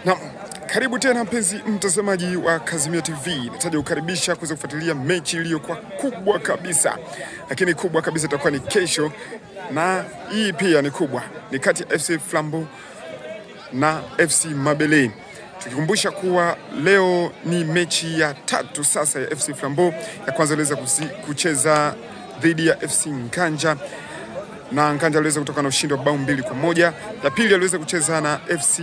Na karibu tena mpenzi mtazamaji wa Kazimia TV, nataja kukaribisha kuweza kufuatilia mechi iliyokuwa kubwa kabisa, lakini kubwa kabisa itakuwa ni kesho, na hii pia ni kubwa, ni kati ya FC Flambeau na FC Mabele, tukikumbusha kuwa leo ni mechi ya tatu sasa ya FC Flambeau. Ya kwanza iliweza kucheza dhidi ya FC Nkanja na Nkanja aliweza kutoka na ushindi wa bao 2-1. Ya pili aliweza kucheza na FC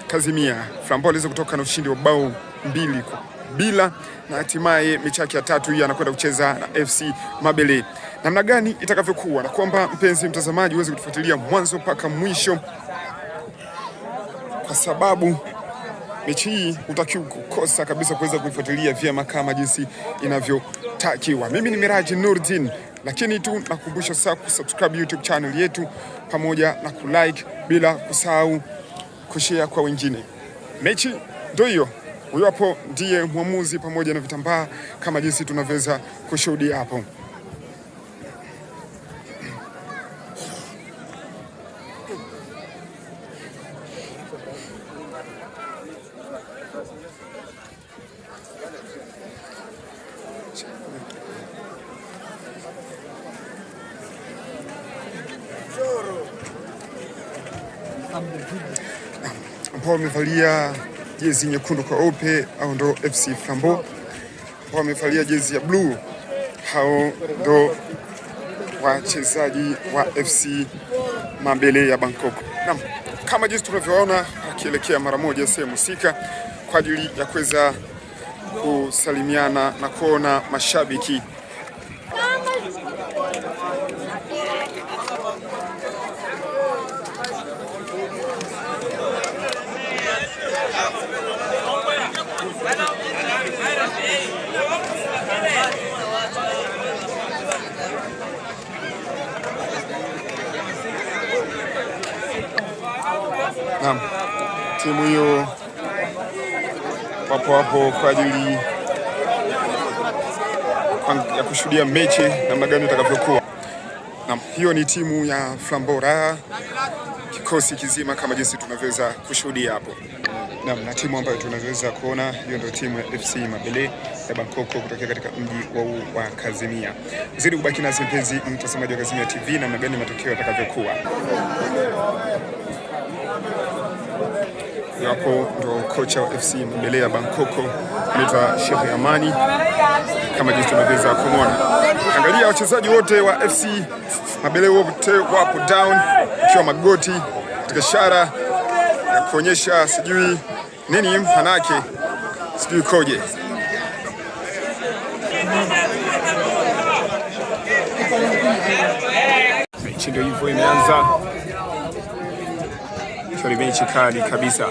Kazimia, Flambeau aliweza kutoka na ushindi wa bao 2-0, na hatimaye mechi yake ya tatu hii anakwenda kucheza na FC Mabele. Namna gani itakavyokuwa, na kwamba mpenzi mtazamaji uweze kutufuatilia mwanzo mpaka mwisho, kwa sababu mechi hii hutakiwi kukosa kabisa kuweza kuifuatilia vyema kama jinsi inavyotakiwa. Mimi ni Miraji Nurdin, lakini tu nakukumbusha sasa kusubscribe YouTube channel yetu pamoja na kulike, bila kusahau kushare kwa wengine. Mechi ndio hiyo, huyo hapo ndiye mwamuzi pamoja na vitambaa kama jinsi tunavyoweza kushuhudia hapo. Ambao wamevalia jezi nyekundu kwa weupe, au ndo FC Flambeau. Ambao wamevalia jezi ya bluu, hao ndo wachezaji wa FC Mabele ya Bangkok. Naam, kama jinsi tunavyoona akielekea mara moja sehemu husika kwa ajili ya kuweza kusalimiana na kuona mashabiki. Naam, timu hiyo wapo hapo kwa ajili ya kushuhudia mechi namna gani itakavyokuwa. Naam, hiyo ni timu ya Flambeau, kikosi kizima kama jinsi tunavyoweza kushuhudia hapo. Naam, na timu ambayo tunaweza kuona hiyo ndio timu ya FC Mabele ya Bangkok kutokea katika mji wa Kazimia. Zidi kubaki nasi mpenzi mtazamaji wa Kazimia TV, namna gani matokeo yatakavyokuwa. Hapo ndo kocha wa FC Mabele ya Bangkok anaitwa Sheikh Amani, kama jinsi tunavyoweza kumwona. Angalia wachezaji wote wa FC Mabele wote wapo down, ikiwa magoti katika ishara ya kuonyesha sijui nini manake, sijui koje. Mechi ndio hivyo imeanza, ikiwa ni mechi kali kabisa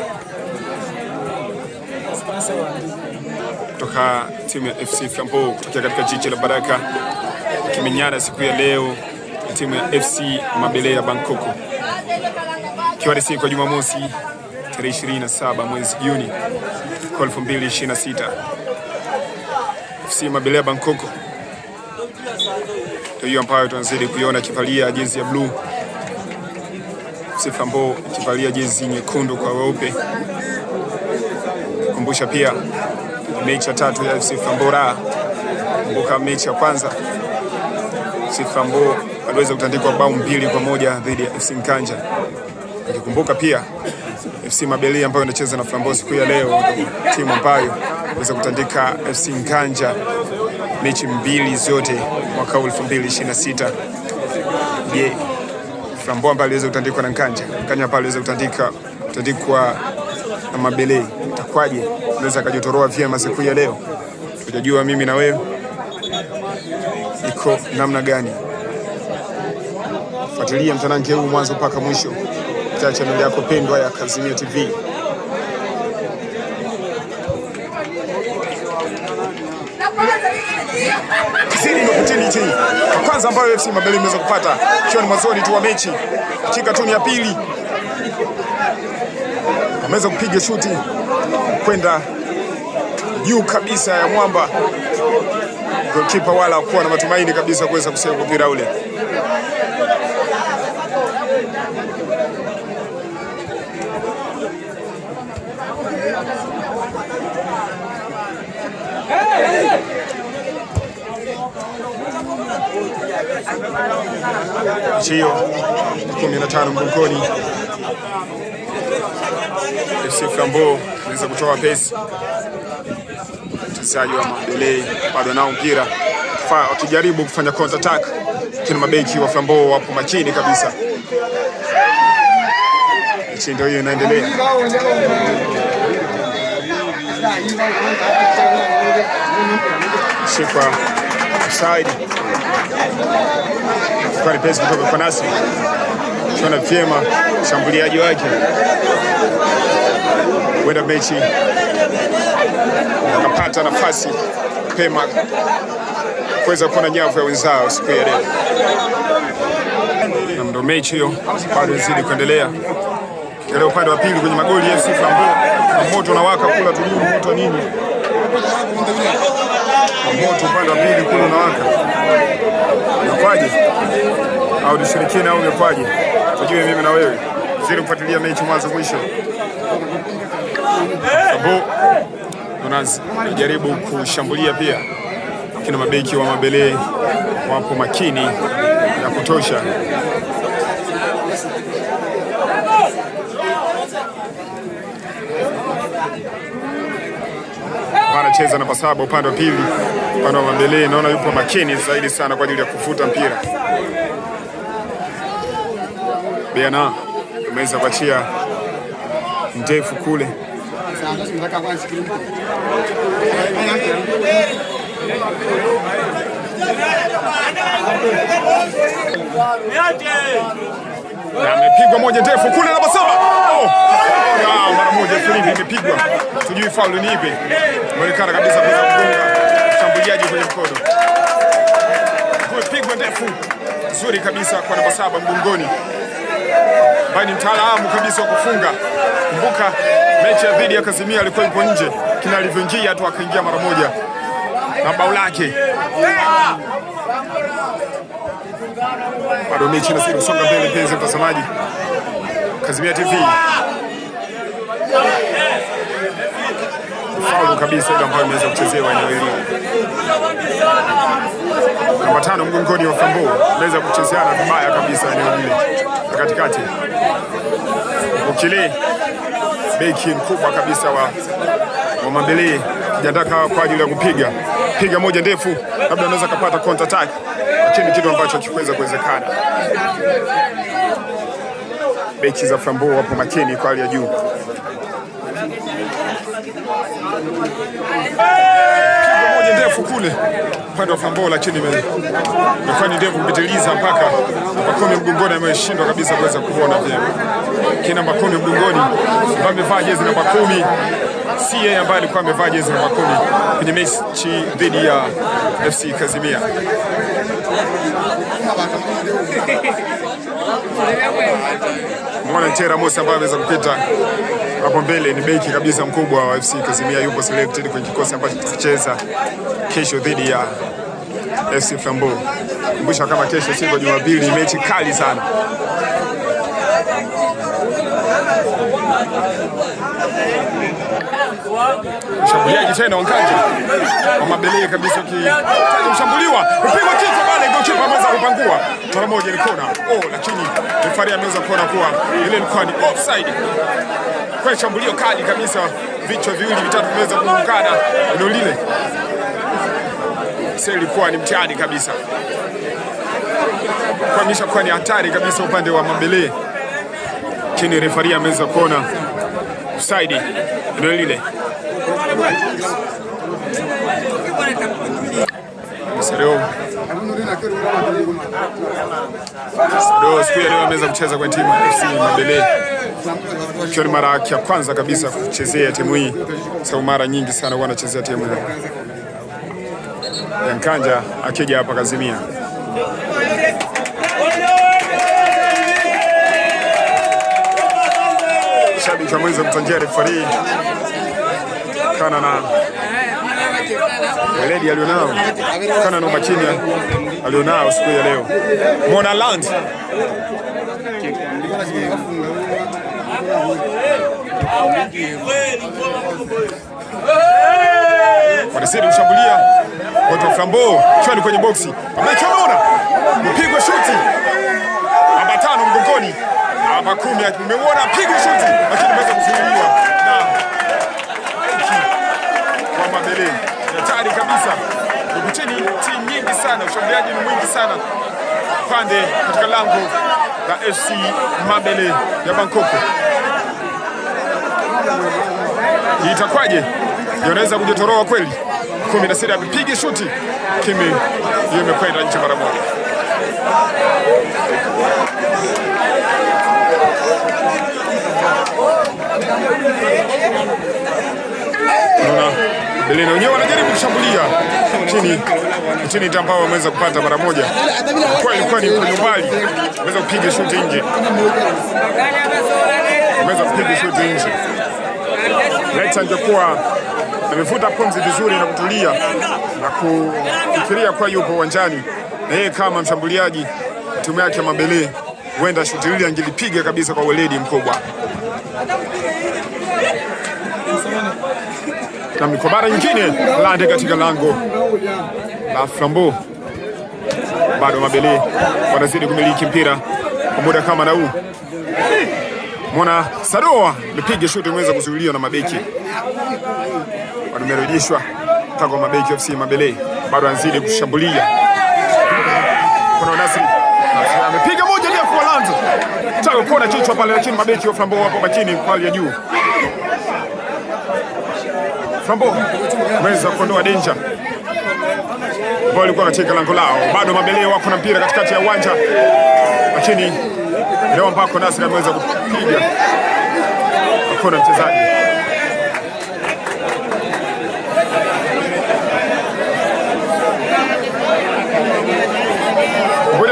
kutoka timu ya FC Flambeau kutokea katika jiji la Baraka, kimenyana siku ya leo na timu ya FC Mabele ya Bangkok, ikiwa ni siku ya Jumamosi tarehe 27 mwezi Juni kwa 2026. FC Mabele ya Bangkok ndio hiyo ambayo tunazidi kuiona ikivalia jezi ya blue, FC Flambeau ikivalia jezi nyekundu kwa weupe. Kumbusha pia mechi ya tatu ya FC Flambeau. Kumbuka mechi ya kwanza FC Flambeau aliweza kutandikwa bao 2-1 dhidi ya FC Nkanja. Ukikumbuka pia FC Mabele ambayo inacheza na Flambeau siku ya leo, timu ambayo iliweza kutandika FC Nkanja mechi mbili zote mwaka 2026. Je, Flambeau ambayo aliweza kutandikwa na Nkanja, Nkanja ambayo aliweza kutandikwa na Mabele, itakuwaje? Anaweza akajitoroa vyema siku ya leo? Tutajua mimi na wewe iko namna gani. Fuatilia mtanange huu mwanzo mpaka mwisho kupitia channel yako pendwa ya Kazimia TV. Tisini ndio opportunity kwanza ambayo FC Mabele imeweza kupata ikiwa ni mwanzoni tu wa mechi, dakika tu ni ya pili, ameweza kupiga shuti kwenda juu kabisa ya mwamba. Goalkeeper wala hakuwa na matumaini kabisa kuweza kusave mpira ule. Mechi hiyo 15 mgongoni, FC Flambeau inaweza kutoa pesi. Mchezaji wa Mabele bado nao mpira wakijaribu kufanya counter attack, lakini mabeki wa Flambeau wapo makini kabisa. Mechi ndio hiyo inaendelea. Shikwa offside kwa ni pesi kutoka kwa Nasri. Tunaona vyema mshambuliaji wake huenda mechi akapata nafasi pema kuweza kuona nyavu ya wenzao siku ya leo, na ndo mechi hiyo bado inazidi kuendelea. Leo upande wa pili kwenye magoli FC Flambeau na moto unawaka kula tulivu moto nini moto upande wa pili kule unawaka, imekwaje? Au nishirikina au imekwaje? Tujue mimi na wewe, zidi kufuatilia mechi mwanzo mwisho. Flambeau wanajaribu kushambulia pia, lakini mabeki wa Mabele wapo makini ya kutosha. Anacheza namba 7 upande wa pili, upande wa Mabele naona yupo makini zaidi sana kwa ajili ya kufuta mpira. Bena ameweza kuachia ndefu kule na amepigwa moja ndefu kule namba 7. Oh! Mara moja filimbi imepigwa, tujui faulu ni ipi. Imeonekana kabisa kuweza kugonga mshambuliaji kwenye mkono. Kupigwa ndefu nzuri kabisa kwa namba 7 mgongoni, ambaye ni mtaalamu kabisa wa kufunga. Kumbuka mechi ya dhidi ya Kazimia alikuwa yupo nje, kina alivyoingia tu akaingia mara moja na bao lake. Bado mechi inazidi kusonga mbele, mpenzi mtazamaji, Kazimia TV. Faulu kabisa ile ambayo imeweza kuchezewa eneo hili. Namba 5 mgongoni wa Flambeau imeweza kuchezeana vibaya kabisa eneo lile katikati. Ukile beki mkubwa kabisa wa Mabele kijataka kwa ajili ya kupiga piga moja ndefu, labda anaweza kupata counter attack, lakini kitu ambacho hakikuweza kuwezekana. Beki za Flambeau wapo makini kwa hali ya juu. Piga moja ndefu kule upande wa Flambeau, lakini imekuwa ni ndefu kupitiliza mpaka namba 10 mgongoni ameshindwa kabisa kuweza kuona vyema. Kina namba 10 mgongoni ambaye amevaa jezi namba 10 si yeye ambaye alikuwa amevaa jezi namba 10 kwenye mechi dhidi ya FC Kazimia. Mwana Ntera Musa ambaye ameweza kupita hapo mbele ni beki kabisa mkubwa wa FC Kazimia, yupo selected kwenye kikosi ambacho kitacheza kesho dhidi ya FC Flambeau. Kumbusha kama kesho siku ya Jumapili mechi kali sana. Mshambuliaji tena Wankanja wa Mabele kabisa, ukitaja mshambuliwa upigwa kichwa pale, goalkeeper ameweza kupangua mara moja, ni kona. Oh, lakini refari ameweza kuona kuwa ile ilikuwa ni offside. Kwa shambulio kali kabisa, vichwa viwili vitatu vimeweza kuungana eneo lile. Sasa ilikuwa ni mtihani kabisa, kuonyesha kuwa ni hatari kabisa upande wa Mabele, lakini refari ameweza kuona offside eneo lile. Sado siku ya leo ameweza kucheza kwa timu FC Mabele, ikiwa ni mara yake ya kwanza kabisa kuchezea timu hii, sababu mara nyingi sana huwa anachezea timu ya Nkanja akija hapa Kazimia. Shabiki ameweza kutangia refari kana na weledi alionao, kana na umakini alionao siku ya leo. Mona Land Wanazidi kushambulia watu wa Flambeau, kiwa ni kwenye boksi, mabeki wameona mpigwa shuti namba 5 mgongoni, namba 10 mmeuona pigwa shuti, lakini imeweza kuzuiliwa na beki wa Mabele. Hatari kabisa chini, timu nyingi sana, ushambuliaji ni mwingi sana pande katika lango la FC Mabele ya Bangkok. Itakwaje? Inaweza kujitoroa kweli? 16 amepiga shuti kimi, hiyo imekwenda nje mara moja. Naona Belena wenyewe wanajaribu kushambulia chini chini, ambao wameweza kupata mara moja, kwa ilikuwa ni kwenye umbali, wameweza kupiga shuti nje, wameweza kupiga shuti nje. Laiti angekuwa amevuta pumzi vizuri na kutulia na kufikiria kwa yupo uwanjani na yeye kama mshambuliaji timu yake ya Mabele, huenda shuti lile angelipiga kabisa kwa weledi mkubwa. Na kwa mara nyingine lande katika lango la Flambeau. Bado Mabele wanazidi kumiliki mpira kwa muda kama na huu. Mwana Sadoa lipiga shuti imeweza kuzuiliwa na mabeki. Wamerejeshwa kwa mabeki FC Mabele, bado anazidi kushambulia. Kuna Nasri amepiga moja ndefu kwa Lanzo. Taka kona kichwa pale, lakini mabeki wa Flambeau wapo makini kwa hali ya juu. Flambeau ameweza kuondoa danger ambao ilikuwa katika lango lao. Bado Mabele wako na mpira katikati ya uwanja, lakini leo ambako Nasri ameweza kupiga kona mchezaji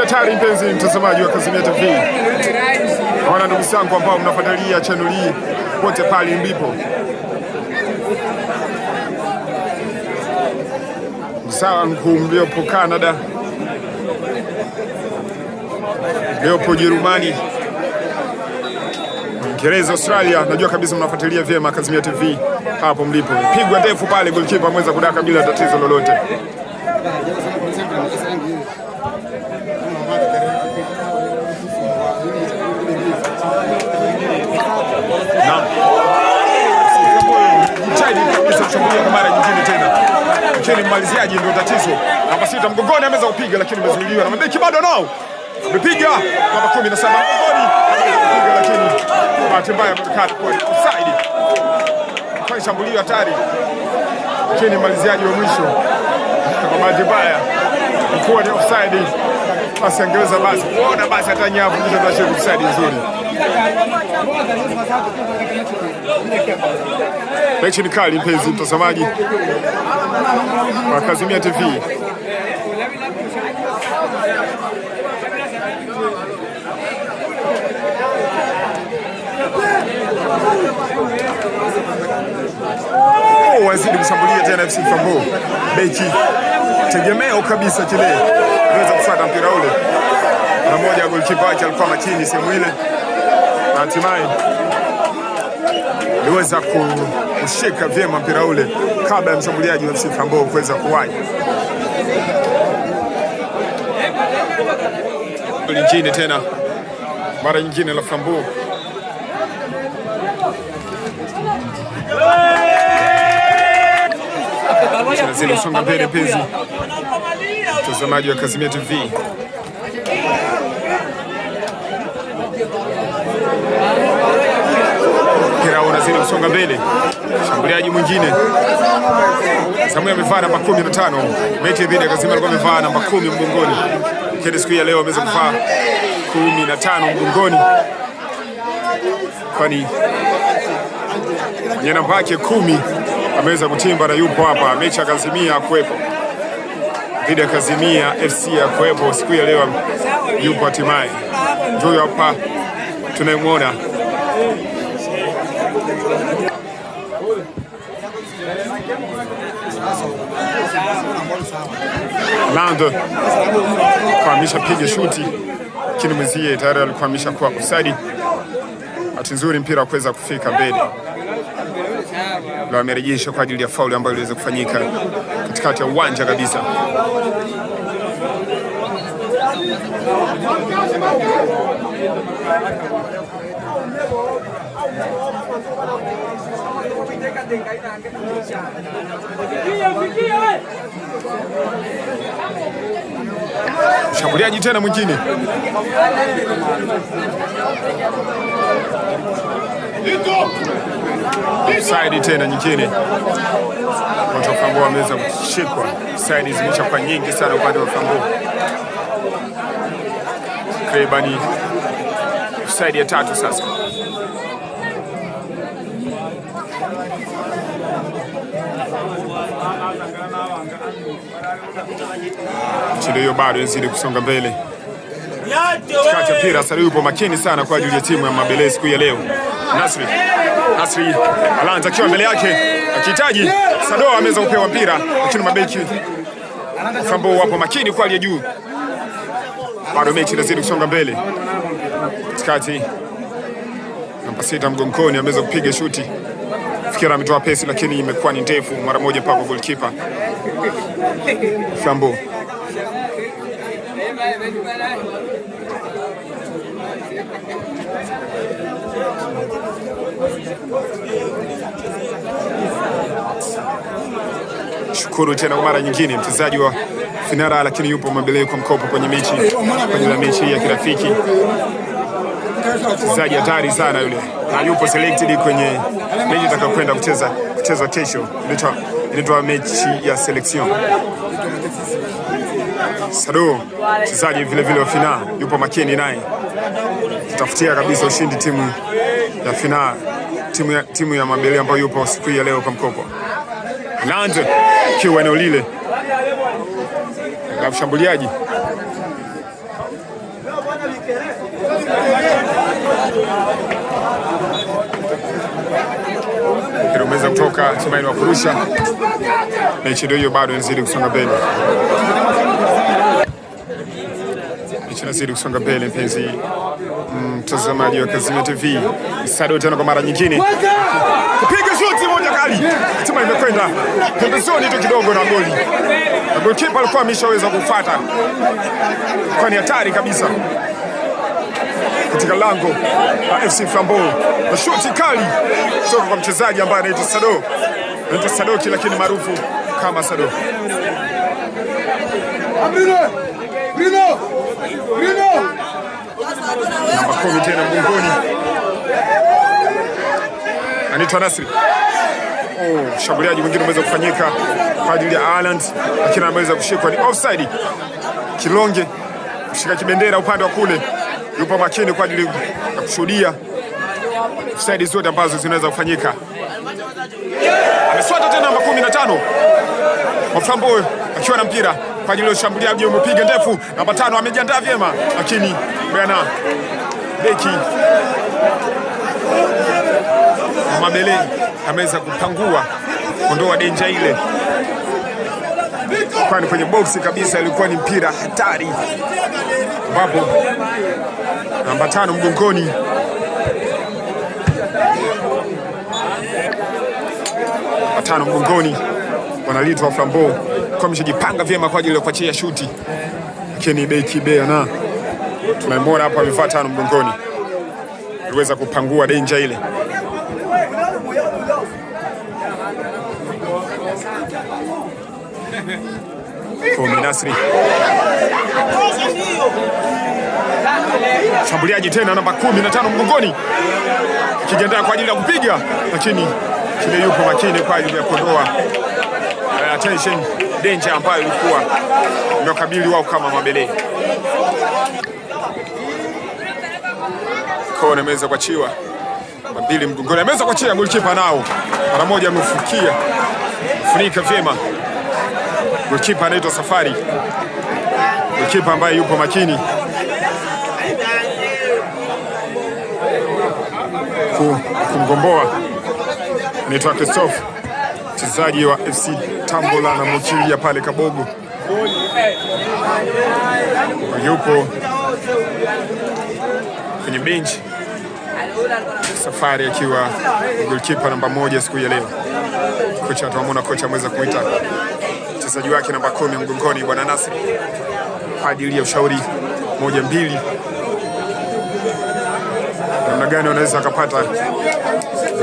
Tayari mpenzi mtazamaji wa Kazimia TV, naona ndugu zangu ambao mnafuatilia channel hii pote pale mlipo, zangu mliopo Canada, mliopo Ujerumani, Uingereza, Australia, najua kabisa mnafuatilia vyema Kazimia TV hapo mlipo. Pigwa ndefu pale, goalkeeper ameweza kudaka bila tatizo lolote. Kushambulia kwa mara nyingine tena, lakini mmaliziaji ndio tatizo. Namba 6 mgongoni ameweza kupiga, lakini imezuiliwa na mabeki bado nao amepiga namba 17 mgongoni amepiga, lakini bahati mbaya amekaa kwa offside. Kwa shambulio hatari, lakini mmaliziaji wa mwisho kwa bahati mbaya kuwa ni offside, basi angeweza basi kuona basi hata nyavu kisha offside nzuri. Mechi ni kali mpenzi mtazamaji wa Kazimia TV. Oh, wazidi kushambulia tena FC Flambeau. Beki tegemeo kabisa kile aliweza kufuata mpira ule, na moja goalkeeper wake alikuwa makini sehemu ile, na hatimaye aliweza kushika vyema mpira ule kabla ya mshambuliaji wa FC Flambeau kuweza kuwahi. Lingine tena mara nyingine la Flambeau. Tunazidi kusonga mbele mpenzi mtazamaji wa Kazimia TV. Mpira unazidi kusonga mbele, shambuliaji mwingine Samuel amevaa namba 15. Mechi dhidi ya Kazimia alikuwa amevaa namba 10 mgongoni, lakini siku ya leo ameweza kuvaa 15 mgongoni, kwani mwenye namba yake 10 ameweza kutimba na yupo hapa. Mechi ya Kazimia kuwepo dhidi ya Kazimia FC ya kuwepo siku ya leo, yupo hatimaye, ndio hapa tunayemwona. Lando kwamisha piga shuti, lakini mwenzie tayari alikuwa ameshakuwa offside. Bahati nzuri mpira kuweza kufika mbele, ndio amerejesha kwa ajili ya faulu ambayo iliweza kufanyika katikati ya uwanja kabisa. Mshambuliaji tena mwingine saidi tena nyingine, watu wa Flambeau wameweza kushikwa. Saidi zimeshakuwa nyingi sana upande wa Flambeau. Takribani saidi ya tatu sasa. Mchezo hiyo bado inazidi kusonga mbele. Katikati ya mpira Saliu yupo makini sana kwa ajili ya timu ya Mabele siku ya leo. Nasri Alanza akiwa mbele yake akihitaji Sadoa ameweza kupewa mpira, lakini mabeki Flambeau wapo makini kwa hali ya juu. Bado mechi inazidi kusonga mbele. Katikati namba 6 mgongoni ameweza kupiga shuti, fikira ametoa pesi, lakini imekuwa ni ndefu mara moja mpaka goalkeeper Flambeau. Shukuru tena kwa mara nyingine mchezaji wa Finara, lakini yupo Mabele kwa mkopo kwenye mechi kwenye mechi ya kirafiki. Mchezaji hatari sana yule, na yupo selected kwenye mechi itakayokwenda kuchezwa kesho, inaitwa mechi ya selection. Sado mchezaji vile vile wa Fina yupo makini naye kutafutia kabisa ushindi timu ya Fina, timu ya Mabele ambayo yupo siku ya leo kwa mkopo. Lande kiwa eneo lile la mshambuliaji mpira umeweza kutoka Tumaini wa kurusha. Mechi ndio hiyo, bado inazidi kusonga mbele, mechi inazidi kusonga mbele, mpenzi mtazamaji wa Kazimia TV. Sado tena kwa mara nyingine kupiga shuti moja kali, timu imekwenda pembezoni tu kidogo na goli, na golikipa alikuwa ameshaweza kufuata, kwa ni hatari kabisa katika lango la FC Flambeau, na shuti kali kutoka kwa mchezaji ambaye anaitwa Sado, anaitwa Sadoki lakini maarufu kama Sado. Bruno! Bruno! Namba 10 tena mgongoni anaitwa Nasri. Oh, shambuliaji mwingine umeweza kufanyika kwa ajili ya Ireland, lakini ameweza kushikwa, ni offside. Kilonge kushika kibendera upande wa kule, yupo makini kwa ajili ya kushuhudia offside zote ambazo zinaweza kufanyika. Ameswata tena namba 15 wa Flambeau akiwa na mpira kwa ajili ya ushambuliaji, umepiga ndefu. Namba 5 amejiandaa vyema, lakini bwana beki Mabele ameweza kupangua ondoa denja ile, kwani kwenye boksi kabisa ilikuwa ni mpira hatari, ambapo namba 5 mgongoni wanalitwa Flambeau kwa ameshajipanga vyema kwa ajili ya kuachia shuti, lakini beki Bea tunamwona hapa amevaa 5 mgongoni, aliweza kupangua denja ile. Komi Nasri shambuliaji tena namba 15 mgongoni akijiandaa kwa ajili ya kupiga, lakini kile yupo makini kwa ajili ya kuondoa attention danger ambayo ilikuwa imewakabili wao kama Mabele. Kona imeweza kuachiwa mbili mgongoni, ameweza kuachia golikipa nao mara moja amefukia funika vyema. Golikipa anaitwa Safari, golikipa ambaye yupo makini kumgomboa anaitwa Christophe, mchezaji wa FC Tambola na Mochilia pale Kabogo, yupo kwenye benchi. Safari akiwa goalkeeper namba 1 siku ya leo. Kocha tunamuona kocha ameweza kuita mchezaji wake namba 10 mgongoni bwana Nasri kwa ajili ya ushauri 1-2, namna gani wanaweza akapata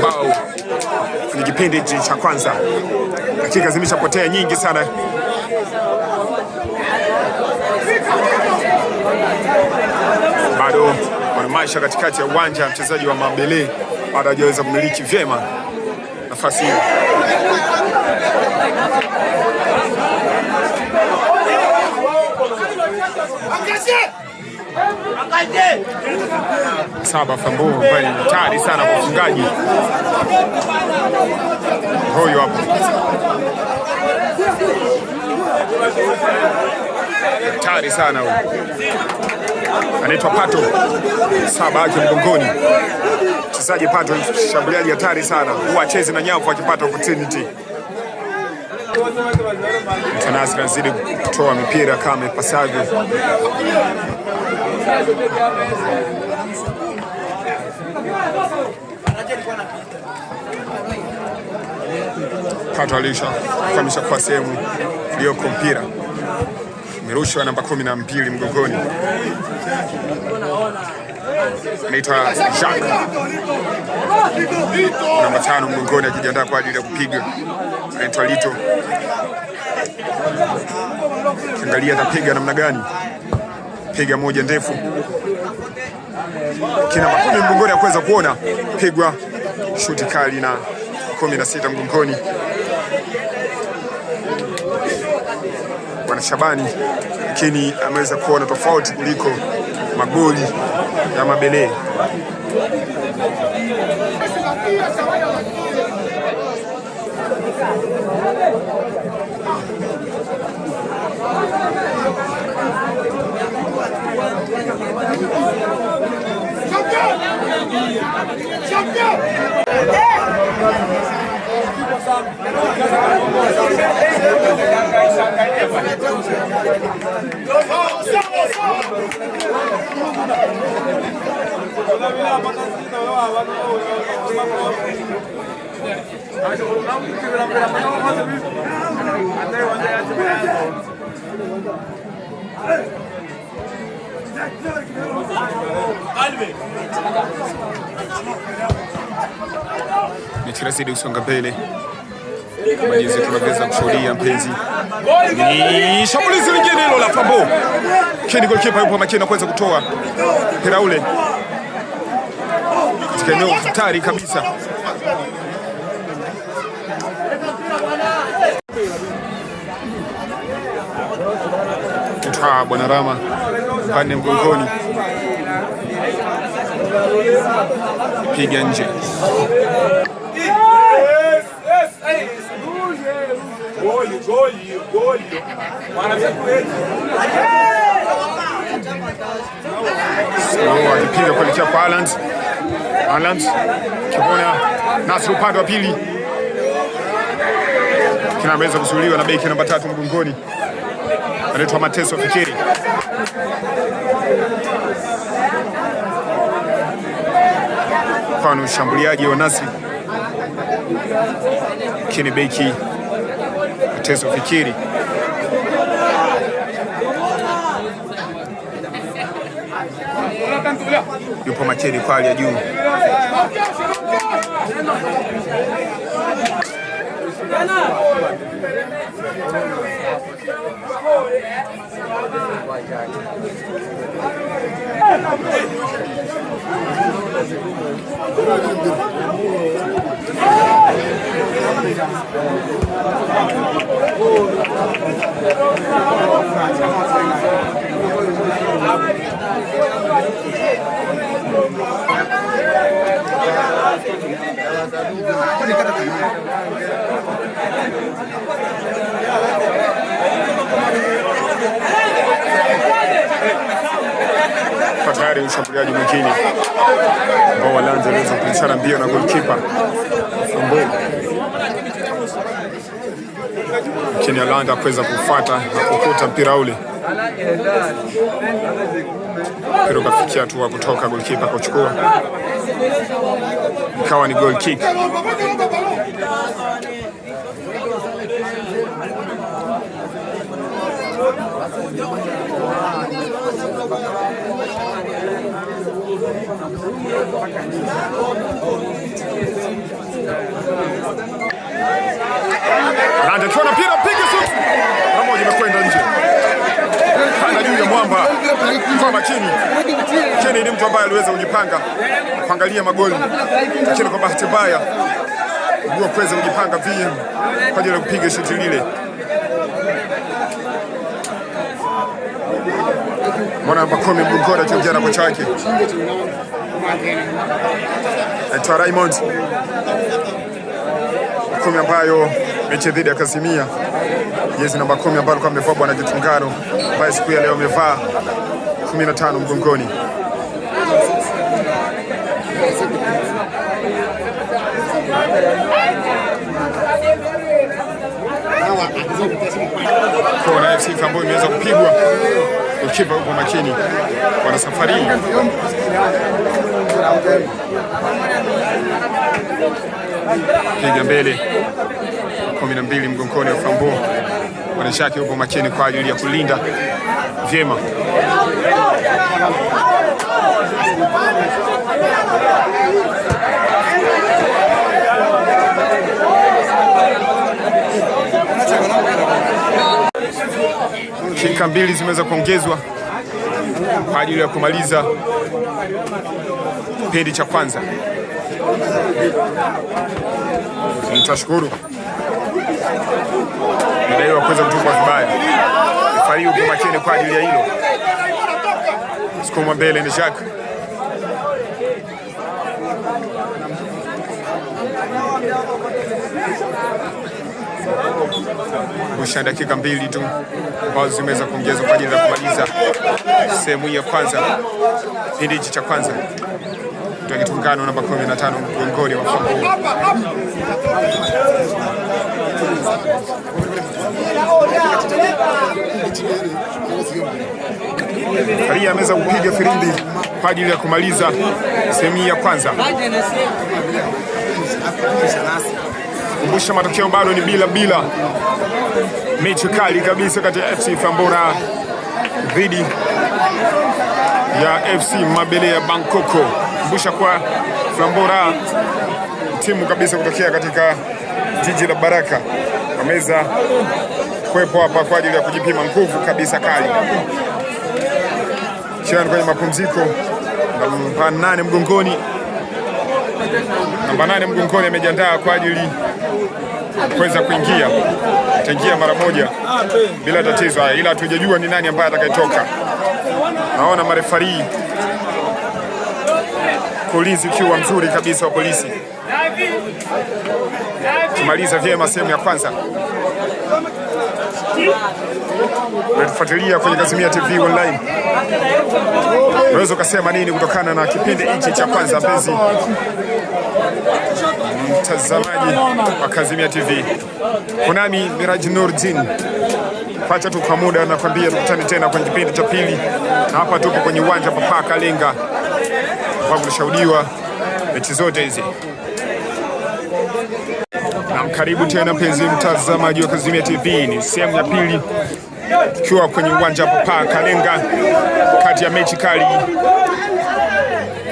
bao kwenye kipindi cha kwanza. Dakika zimeshapotea nyingi sana. Bado wanamasha katikati ya uwanja, mchezaji wa Mabele bado hajaweza kumiliki vyema nafasi hiyo. Saba Fambo ambaye ni hatari sana kwa mfungaji huyu hapo. Hatari sana huyu. Anaitwa Pato, 7 yake mgongoni. Mchezaji Pato, mshambuliaji hatari sana, huwa acheze na nyavu akipata opportunity. Tanasi anazidi kutoa mipira kama ipasavyo. Pato alisha kamisha kwa sehemu iliyoko mpira umerushwa namba 12 mgongoni, anaitwa Jacques namba 5 mgongoni, akijiandaa kwa ajili ya kupiga. Anaitwa Lito, angalia atapiga namna gani, piga moja ndefu kina namba 10 mgongoni akuweza kuona, pigwa shuti kali na 16 mgongoni Bwana Shabani, lakini ameweza kuona tofauti kuliko magoli ya Mabele. Mechi inazidi kusonga mbele kama jinsi tunavyoweza kushuhudia mpenzi. Ni shambulizi lingine hilo la Fambo. Keni goalkeeper yupo makini na kuweza kutoa mpira ule katika eneo hatari kabisa. Mtwa Bwana Rama pande mgongoni, piga nje. Slow akipiga kuelekea kwa Haaland. Haaland kibona Nasri upande wa pili, kinaweza kuzuiliwa na beki namba 3 mgongoni, anaitwa Mateso Fikiri. Kwa ni ushambuliaji wa Nasri, lakini beki Mateso Fikiri yupo makini kwa hali ya juu. Kwa tayari mshambuliaji mwingine ambao Walanzi aliweza kupishana mbio na goalkeeper Fambo, lakini Alanda kuweza kufuata na kukuta mpira ule. Mpira ukafikia hatua kutoka goalkeeper kuchukua, ikawa ni goal kick. Randa akiwa na mpira, piga shuti mara moja, imekwenda nje, panda juu ya mwamba kwa makini. Keni ni mtu ambaye aliweza kujipanga kuangalia magoli, lakini kwa bahati mbaya ndio kuweza kujipanga VM kwa ajili ya kupiga shuti lile. Mbona namba 10 mgongoni akiongea na kocha wake anaitwa Raymond 10 ambayo mechi dhidi ya Kazimia, jezi namba 10 ambayo alikuwa amevaa bwana Gitungaro, ambaye siku ya leo amevaa 15 mgongoni. Kona FC ambayo imeweza kupigwa, ukipa upo makini, wana safari piga mbele 12 mgongoni wa Flambeau. Wanashaki upo makini kwa ajili ya kulinda vyema. Dakika mbili zimeweza kuongezwa kwa ajili ya kumaliza kipindi cha kwanza. Nitashukuru nadaiwa kuweza kutupwa vibaya. Refari yupo makini kwa ajili ya hilo. Sukuma mbele ni Jacques. Kusha dakika mbili tu ambazo zimeweza kuongezwa kwa ajili ya kumaliza sehemu hii ya kwanza, kipindi hichi cha kwanza. Kitungano namba 15 mgongoni wa Flambeau. Faria ameweza kupiga firimbi kwa ajili ya kumaliza sehemu hii ya kwanza. Kumbusha matokeo bado ni bila bila, mechi kali kabisa kati ya FC Flambeau dhidi ya FC Mabele ya Bangkoko. Kumbusha kwa Flambeau timu kabisa kutokea katika jiji la Baraka wameweza kuwepo hapa kwa ajili ya kujipima nguvu kabisa kali. Chiani kwenye mapumziko, namba 8 mgongoni, namba 8 mgongoni amejiandaa kwa ajili kuweza kuingia, ataingia mara moja bila tatizo, ila hatujajua ni nani ambaye atakayetoka. Naona marefari ulinzi ukiwa mzuri kabisa wa polisi tumaliza vyema sehemu ya kwanza. Unatufuatilia kwenye Kazimia TV Online, unaweza ukasema nini kutokana na kipindi hichi cha kwanza, mpenzi mtazamaji wa Kazimia TV? Kunami Miraji Nurdin, pacha tu kwa muda, nakwambia tukutane tena kwenye kipindi cha pili, na hapa tupo kwenye uwanja Papa Kalenga ambapo kunashuhudiwa mechi zote hizi. Na karibu tena mpenzi mtazamaji wa Kazimia TV, ni sehemu ya pili tukiwa kwenye uwanja Papa Kalenga, kati ya mechi kali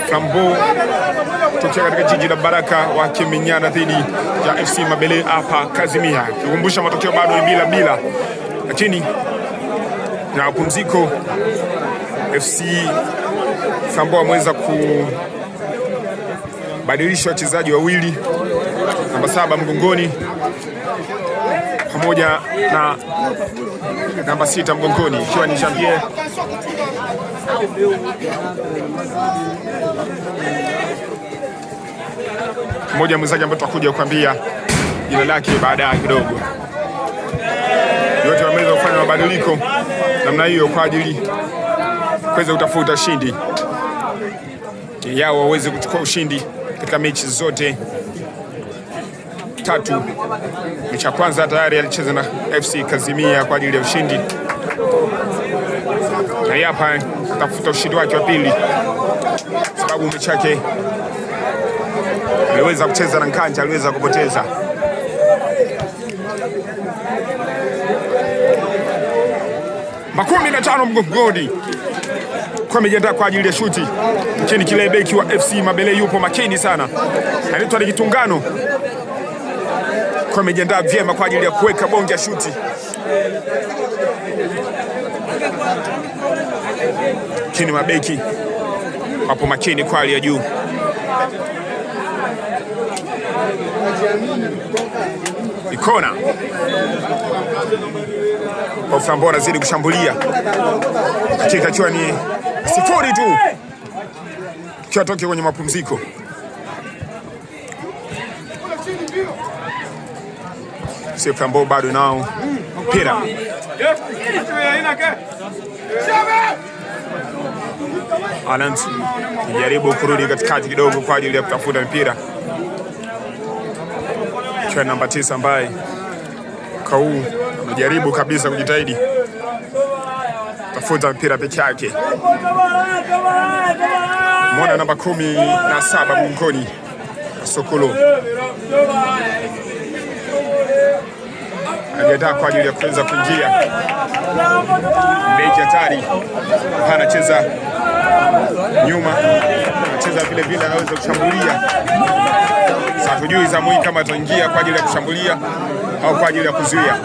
Flambeau kutokea katika jiji la Baraka wakimenyana dhidi ya FC Mabele hapa Kazimia. Kikumbusha matokeo bado ni bila bila, lakini na mapumziko FC Flambeau ameweza kubadilisha wachezaji wawili, namba 7 mgongoni pamoja na namba 6 mgongoni, ikiwa ni Janvier mmoja mwenzake ambaye tutakuja kuambia jina lake baadaye kidogo. Yote wameweza kufanya mabadiliko namna hiyo kwa ajili kuweza kutafuta ushindi yao, waweze kuchukua ushindi katika mechi zote tatu. Mechi ya kwanza tayari alicheza na FC Kazimia kwa ajili ya ushindi. Na hapa tafuta ushindi wake wa pili, sababu mechi yake aliweza kucheza na Nkanja, aliweza kupoteza. 15 mgongoni kwa amejiandaa kwa ajili ya shuti, lakini kile beki wa FC Mabele yupo makini sana, anaitwa ni Kitungano, kwa amejiandaa vyema kwa ajili ya kuweka bonge ya shuti, lakini mabeki wapo makini kwa hali ya juu. Ikona kwa Flambeau anazidi kushambulia katika ikiwa ni 0 tu, ikiwa toke kwenye mapumziko. Flambeau bado nao mpira Aland jaribu kurudi katikati kidogo kwa ajili ya kutafuta mpira, ikiwa namba 9 ambaye Kau amejaribu kabisa kujitahidi tafuta mpira peke yake. Mwana namba 17 mgongoni Sokolo anajiandaa kwa ajili ya kuweza kuingia beki hatari. Anacheza nyuma, anacheza vile vile, anaweza kushambulia. Sasa hatujui zamu hii kama ataingia kwa ajili ya kushambulia au kwa ajili ya kuzuia.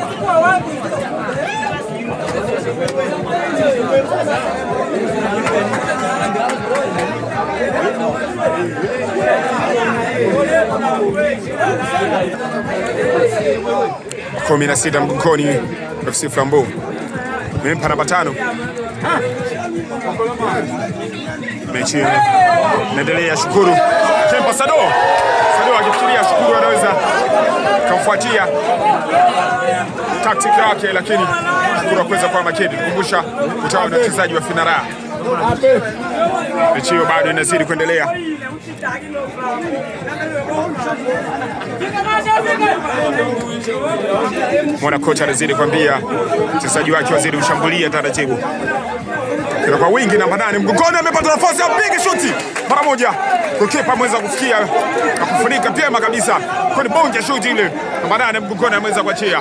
16 mgongoni FC Flambeau. Mempa namba 5. Mechi inaendelea. Shukuru Kempa Sado. Sado akifikiria Shukuru anaweza kumfuatia tactic yake, lakini Shukuru hakuweza kuwa makini. Kumbusha utawa na wachezaji wa Finara. Mechi hiyo bado inazidi kuendelea. Mwana kocha anazidi kuambia mchezaji wake wazidi kushambulia taratibu kwa wingi. Namba 8 mgongoni amepata nafasi ya piga shuti mara moja, kipa ameweza kufikia na kufunika vyema kabisa kwenye bonge shuti ile. Namba 8 mgongoni ameweza kuachia.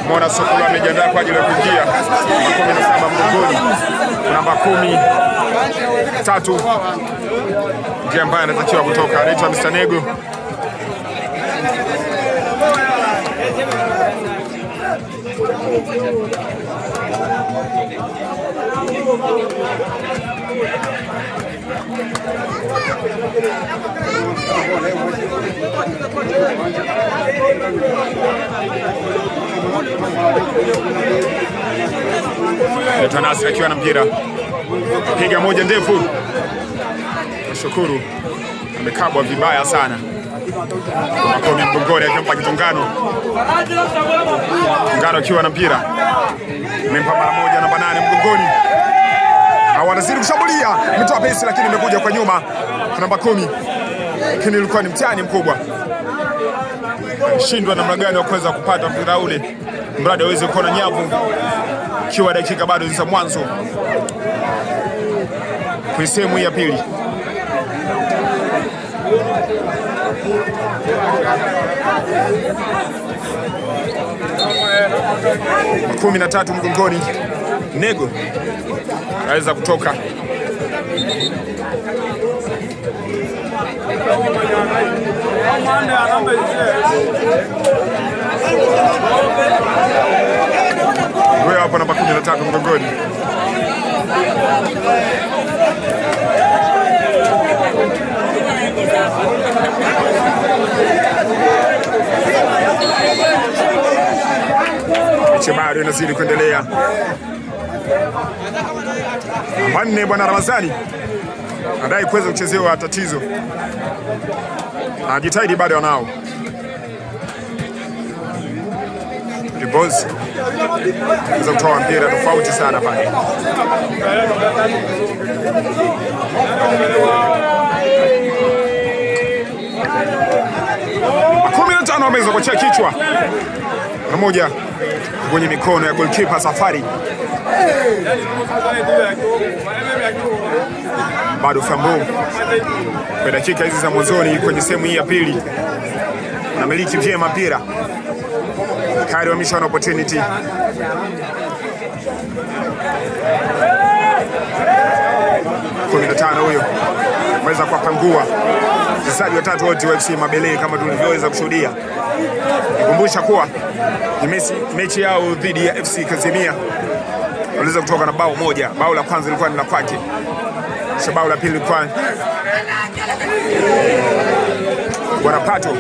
Mwana Sokolo amejiandaa kwa ajili ya kuingia 17 mgongoni, namba 13 ndiye ambaye anatakiwa kutoka, anaitwa Mr. Nego. Nasri akiwa na mpira, piga moja ndefu. Shukuru amekabwa vibaya sana. Makomi mgongoni akimpa Kitungano. Kitungano akiwa na mpira amempa mara moja namba 8 mgongoni. Wanazidi kushambulia, ametoa pesi lakini imekuja kwa nyuma namba 10, lakini ilikuwa ni mtihani mkubwa. Shindwa namna gani wa kuweza kupata mpira ule, mradi aweze kuona nyavu, ikiwa dakika bado za mwanzo kwenye sehemu ya pili. Kumi na tatu mgongoni, Nego anaweza kutoka. Huyo hapo namba 13 mgongoni. Mechi bado inazidi kuendelea. Wanne bwana Ramadhani anadai kuweza kuchezewa tatizo, anajitahidi bado anao Boss weza kutoa mpira tofauti sana pale. 15 ameweza kuachia kichwa na moja kwenye mikono ya goalkeeper Safari. Bado Flambeau kwa dakika hizi za mwanzoni kwenye sehemu hii ya pili anamiliki vyema mpira tayari wameshaona opportunity. 15 huyo ameweza kuwapangua wachezaji watatu wote wa FC Mabele kama tulivyoweza kushuhudia. Nikumbusha kuwa ni mechi yao dhidi ya FC Kazimia waliweza kutoka na bao moja. Bao la kwanza lilikuwa ni la kwake, kisha bao la pili lilikuwa Bwana Pato.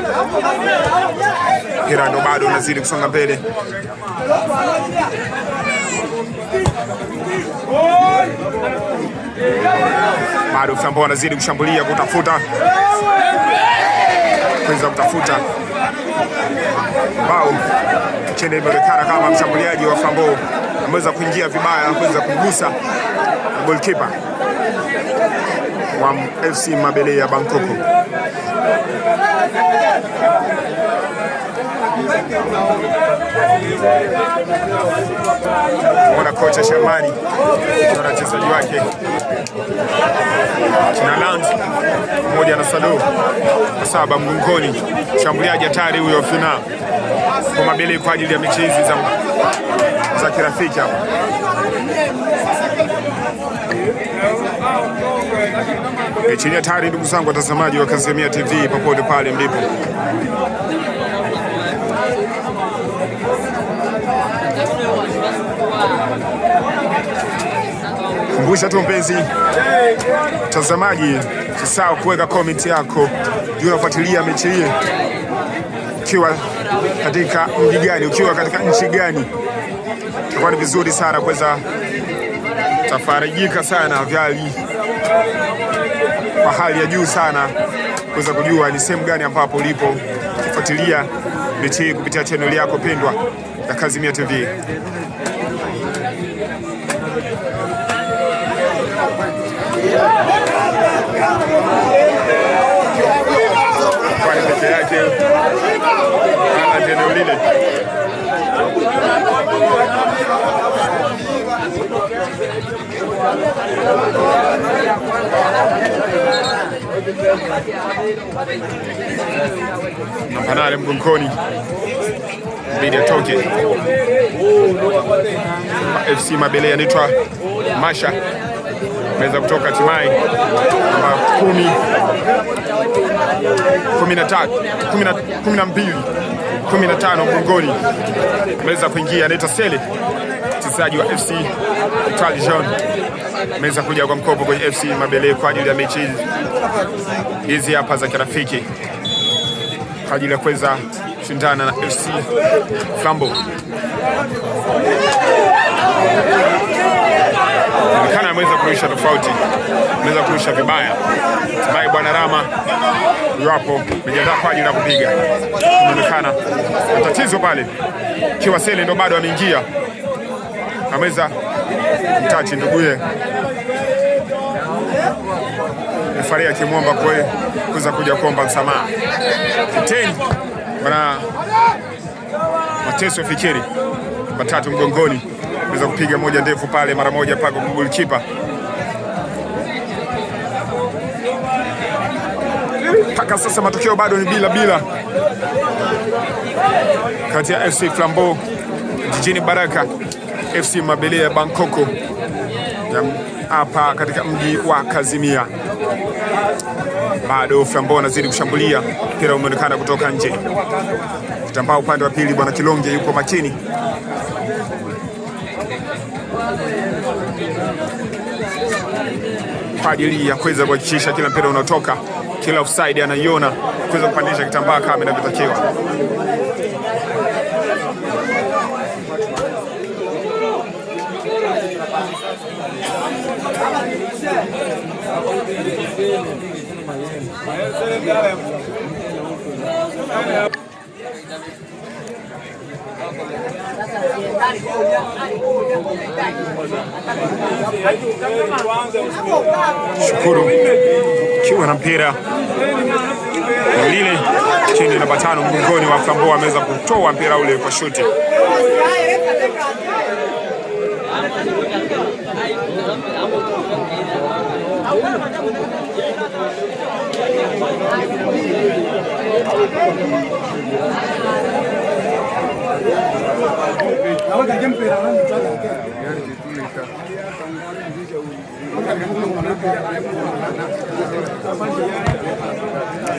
Mpira ndo bado unazidi kusonga mbele. Bado Flambeau anazidi kushambulia kutafuta kuweza kutafuta bao. Chende imeonekana kama mshambuliaji wa Flambeau ameweza kuingia vibaya na kuweza kumgusa goalkeeper wa FC Mabele ya Bangkok. Mwana kocha Shamani na wachezaji wake kina Land mmoja na Sado saba mgongoni, shambuliaji hatari huyo Fina kwa Mabele kwa ajili ya mechi hizi za kirafiki hapa. Mechi ni hatari, ndugu zangu watazamaji wa Kazimia TV popote pale mlipo. Kumbusha tu mpenzi mtazamaji, usisahau kuweka comment yako juu unafuatilia mechi hii ukiwa katika mji gani, ukiwa katika nchi gani. Itakuwa ni vizuri sana kuweza tafarijika sana vyali kwa hali ya juu sana kuweza kujua ni sehemu gani ambapo ulipo ukifuatilia mechi hii kupitia channel yako pendwa ya Kazimia TV. Kwani peke yake ana eneo lile. Namba 8 mgongoni, mbidi atoke. FC Mabele anaitwa Masha ameweza kutoka hatimaye namba 10, 13, 12, 15 mgongoni ameweza kuingia, anaitwa Sele, mchezaji wa FC Etoile Jaune ameweza kuja kwa mkopo kwenye FC Mabele kwa ajili ya mechi hizi hapa za kirafiki kwa ajili ya kuweza kushindana na FC Flambeau. Inaonekana ameweza kurusha tofauti, ameweza kurusha vibaya. Hatimaye bwana Rama yuapo amejiandaa kwa ajili ya kupiga. Inaonekana tatizo pale, Kiwasele ndo bado ameingia, ameweza mtachi nduguye refari akimwomba kuweza kuja kuomba msamaha. Kapteni bwana Mateso Fikiri matatu mgongoni, ameweza kupiga moja ndefu pale mara moja paka kwa goalkeeper. Mpaka sasa matokeo bado ni bila bila kati ya FC Flambeau jijini Baraka, FC Mabele ya Bangkok hapa katika mji wa Kazimia. Bado Flambeau anazidi kushambulia, mpira umeonekana kutoka nje. Kitambaa upande wa pili, bwana Kilonge yupo makini. Kwa ajili ya kuweza kuhakikisha kila mpira unaotoka, kila offside anaiona, kuweza kupandisha kitambaa kama inavyotakiwa. Shukuru kiwa na mpira lile chini namba 5 mgongoni wa Flambeau ameweza kutoa mpira ule kwa shuti.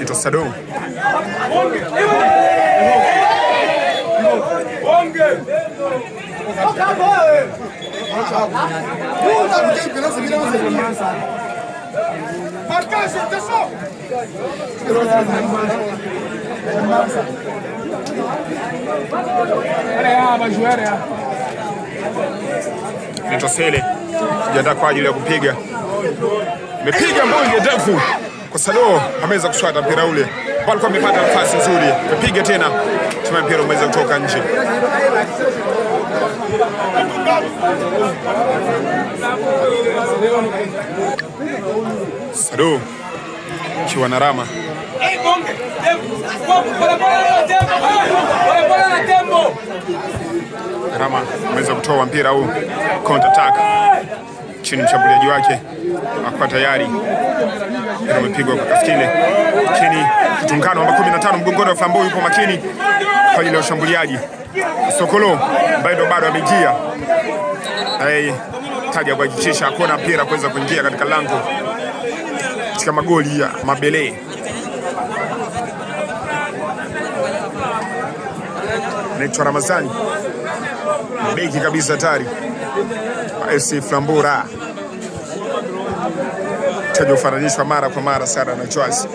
Ito Sado Nito Sele jiandaa kwa ajili ya kupiga, amepiga mbonge ndefu kwa Sado, ameweza kuswata mpira ule, alikuwa amepata nafasi nzuri, amepiga tena, tuma mpira umeweza kutoka nje. Sado kiwa na Rama Rama ameweza kutoa mpira huu counter attack chini, mshambuliaji wake akuwa tayari, mpira umepigwa kwa Kaskile chini, kitungano namba 15 mgongoni wa Flambeau yupo makini kwa ajili ya ushambuliaji. Sokolo ambaye ndo bado ameingia taja kuhakikisha hakuna mpira kuweza kuingia katika lango katika magoli ya Mabele. Naitwa Ramazani, beki kabisa hatari FC Flambeau, taja ufananishwa mara kwa mara sana na Joas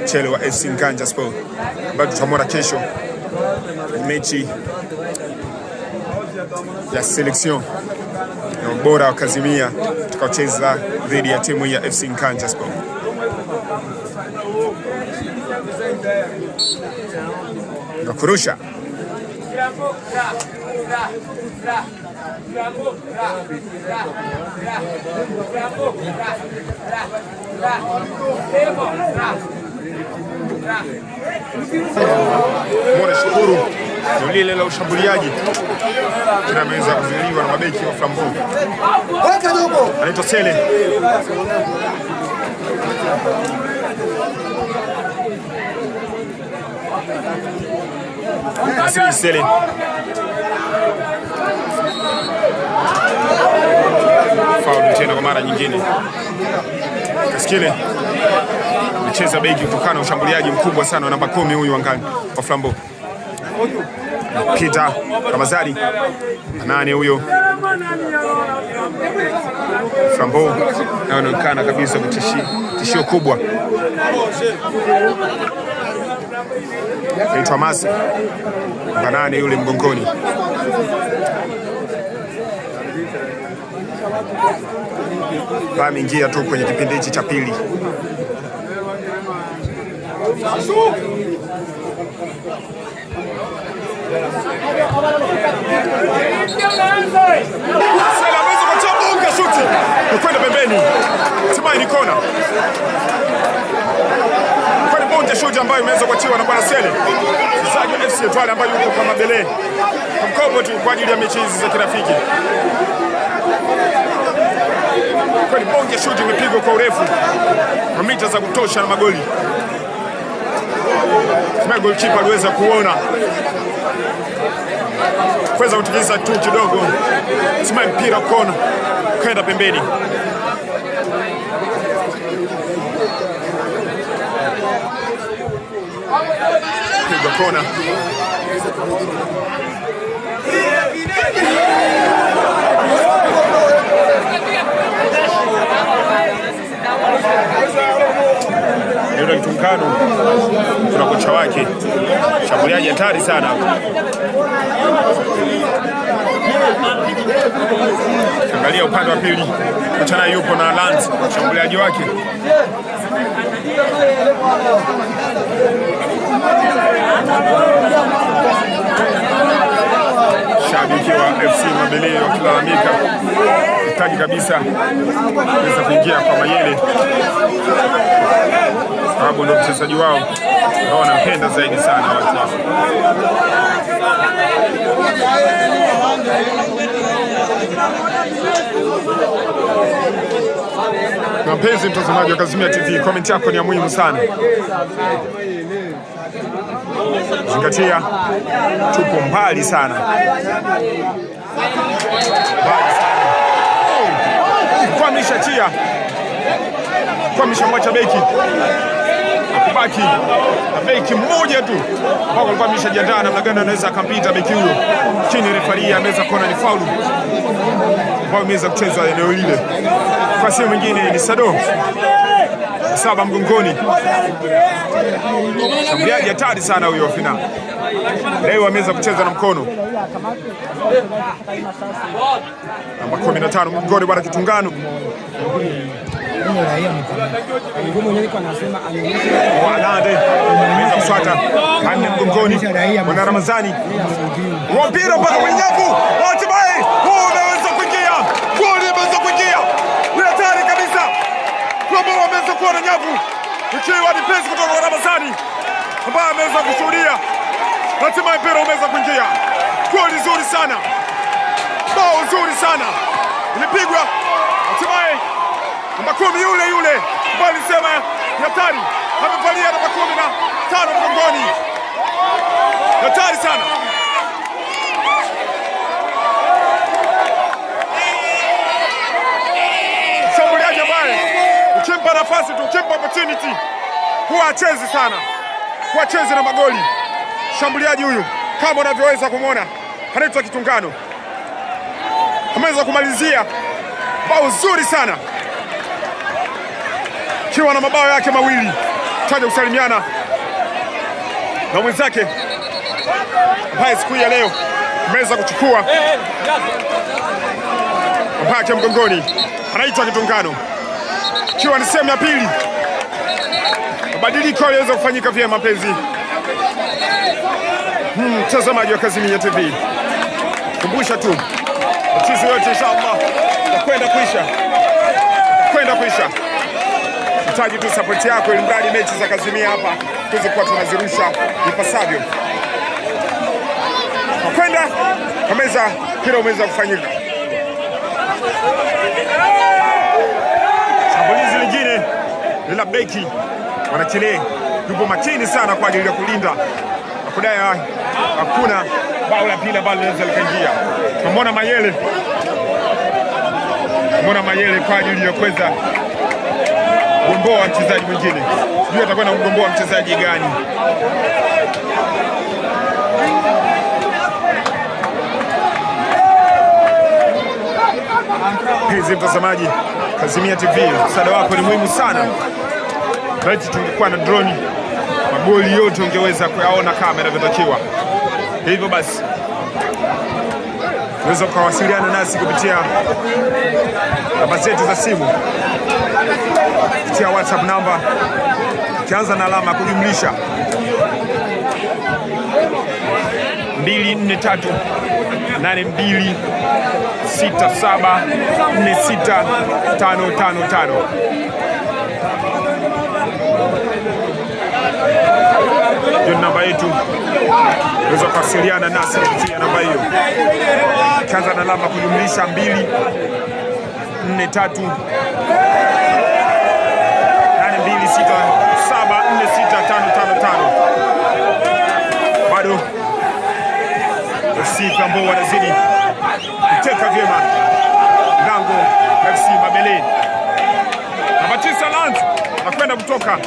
Chele wa FC Nganja Sport, ambayo tutamwona kesho mechi ya selection ya ubora wa Kazimia tukaocheza dhidi ya timu ya FC Nganja Sport. Na kurusha Mwana Shukuru lile la ushambuliaji ameweza kuzuiliwa na mabeki wa Flambeau. Anaitwa Sele. Sele faulu tena kwa mara nyingine. Kaskile amecheza beki kutokana na ushambuliaji mkubwa sana wa namba 10 huyu angani wa Flambeau. Peter Ramazani nane huyo Flambeau anaonekana kabisa tishio kubwa. Naitwa Masi nane yule mgongoni. Ameingia tu kwenye kipindi hichi cha pili. Shuti kwenda pembeni, hatimaye ni kona. Kwani bonge shuti ambayo imeweza kuachiwa na bwana Sele, mchezaji wa FC Etoile ambaye yuko kwa Mabele kwa mkopo tu kwa ajili ya mechi hizi za kirafiki. Kwani bonge shuti imepigwa kwa urefu kwa mita za kutosha na magoli. Goalkeeper aliweza kuona kuweza kutikisa tu kidogo, sima mpira kona kwenda pembeni. Pigwa kona. Yule Mtunkano kuna kocha wake, shambuliaji hatari sana. Angalia upande wa pili, kocha naye yupo na Lance, mshambuliaji wake. Shabiki wa FC Mabele wakilalamika hitaji kabisa kuweza kuingia kwa Mayele, sababu ndio mchezaji wao ambao wanampenda zaidi sana watu hao. Na mpenzi mtazamaji wa Kazimia TV, comment yako ni ya muhimu sana. Zingatia, tupo mbali sana, mbali sana. Oh! Kwamisha chia, kwamisha mwacha beki akubaki na beki mmoja tu ambao alikuwa ameshajiandaa namna gani anaweza akampita beki huyo, chini refaria ameweza kuona ni faulu ambayo imeweza kuchezwa eneo lile. Kwa sehemu mwingine ni Sado 7 mgongoni, shambuliaji hatari sana huyo Fina. Leo ameweza kucheza na mkono namba 15 mgongoni, bwana Kitungano Walande ameweza kuswata manne mgongoni, bwana Ramadhani wa mpira mpaka kwenye nyavu, hatimaye umeweza kuingia, goli imeweza kuingia, ni hatari kabisa. Ambao ameweza kuwa na nyavu ikiwa ni pesi kutoka kwa Ramadhani ambaye ameweza kushuhudia, hatimaye mpira umeweza kuingia. Goli zuri sana, bao zuri sana ilipigwa, hatimaye namba 10 yule yule ambaye alisema hatari, amevalia namba 15 mgongoni, hatari sana. Mshambuliaji ambaye ukimpa nafasi tu, ukimpa opportunity huwa hachezi sana, huwa hachezi na magoli. Mshambuliaji huyu kama unavyoweza kumwona anaitwa Kitungano, ameweza kumalizia bao zuri sana kiwa na mabao yake mawili. Taja kusalimiana na mwenzake ambaye siku ya leo ameweza kuchukua yake mgongoni, anaitwa Kitungano. Ikiwa ni sehemu ya pili, mabadiliko yaliweza kufanyika vyema mpenzi mtazamaji wa Kazimia TV. Kumbusha tu mchezo yote inshallah kwenda kuisha, kwenda kuisha. Hitaji tu support yako ili mradi mechi za Kazimia hapa tuweze kuwa tunazirusha ipasavyo. Kwa kwenda kameza mpira umeweza kufanyika. Shambulizi lingine lila beki wanachele yupo makini sana kwa ajili ya kulinda na kudai hakuna bao la pili ambalo linaweza likaingia. Tunamwona Mayele, tunamwona Mayele kwa ajili ya kuweza kugomboa mchezaji mwingine. Sijui atakwenda kugomboa mchezaji gani. Mpenzi mtazamaji, Kazimia TV, msaada wako ni muhimu sana. Laiti tungekuwa na droni, magoli yote ungeweza kuyaona kama inavyotakiwa. Hivyo basi unaweza kuwasiliana nasi kupitia namba zetu za simu, kupitia WhatsApp namba ukianza na alama kujumlisha 243 82 67 46 555. Ndio namba yetu, unaweza kuwasiliana nasi kupitia namba hiyo, ukianza na alama kujumlisha 2 4 3 8 2 6 7 4 6 5 5 5. Bado FC Flambeau wanazidi kuteka vyema lango FC Mabele. Namba 9 Lance anakwenda kutoka